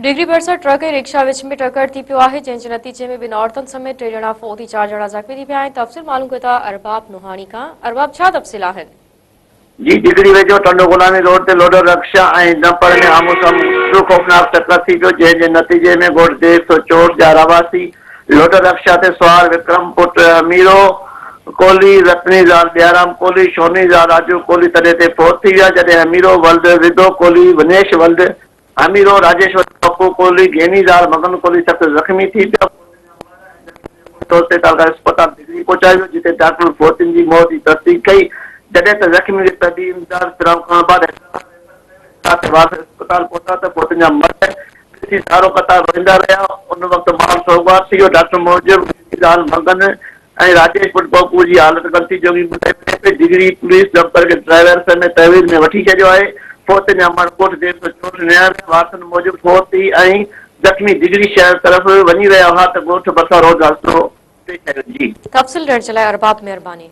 ڊگهڙي ڀرسان ٽرڪ ۽ رڪشا وچ ۾ ٽڪر ٿي پيو آهي جنهن جي نتيجي ۾ ٻن عورتن سميت ٽي ڄڻا فوت ٿي چار ڄڻا زخمي ٿي پيا آهن تفصيل معلوم ڪيو ٿا ارباب نوحاڻي کان ارباب ڇا تفصيل آهن. جي ڊگهڙي ويجهو ٽنڊو غلامي روڊ تي لوڊر رڪشا ۽ ڊمپر ۾ آمهون سامهون خوفناڪ ٽڪر ٿي پيو جنهن جي نتيجي ۾ ڳوٺ دير سو چوٽ جا رهواسي لوڊر رڪشا تي سوار وڪرم پٽ هميرو ڪولهي، رتني زال ڏيارام ڪولهي، شوني زال راجو ڪولهي تڏي تي فوت ٿي ويا جڏهن هميرو ولد وڌو ڪولهي، ونيش ولد هميرو، راجيش ولد پپو ڪولهي، گيني زال مگن ڪولهي سخت زخمي ٿي پيا. فوتين جا مڙهه ۽ زخمين کي فوري طور تي تعلقه اسپتال ڊگهڙي پهچايو ويو جتي ڊاڪٽرن فوتين جي موت جي تصديق ڪئي جڏهن ته زخمين کي طبي امداد فراهم ڪرڻ بعد حيدرآباد ريفر ڪيو ويو. اطلاع تي وارث اسپتال پهتا ته فوتين جا مڙهه ڏسي زارو قطار روئيندا رهيا. ان وقت ماحول سوڳوار ٿي ويو. ڊاڪٽرن موجب گيني زال مگن ۽ راجيش پٽ پوپو جي حالت ڳڻتي جوڳي ٻڌائي وڃي پئي، ڊگهڙي پوليس ڊمپر کي ڊرائيور سميت تحويل ۾ وٺي ڇڏيو آهي، فوتين جا مڙهه ڳوٺ دير سو چوٽ نيا ويا، وارثن موجب فوتي ۽ زخمي ڊگهڙي شهر طرف وڃي رهيا هئا ته ڳوٺ ڀرسان روڊ حادثو پيش آيو، جي. تفصيل ڏيڻ جي لاء ارباب مهرباني.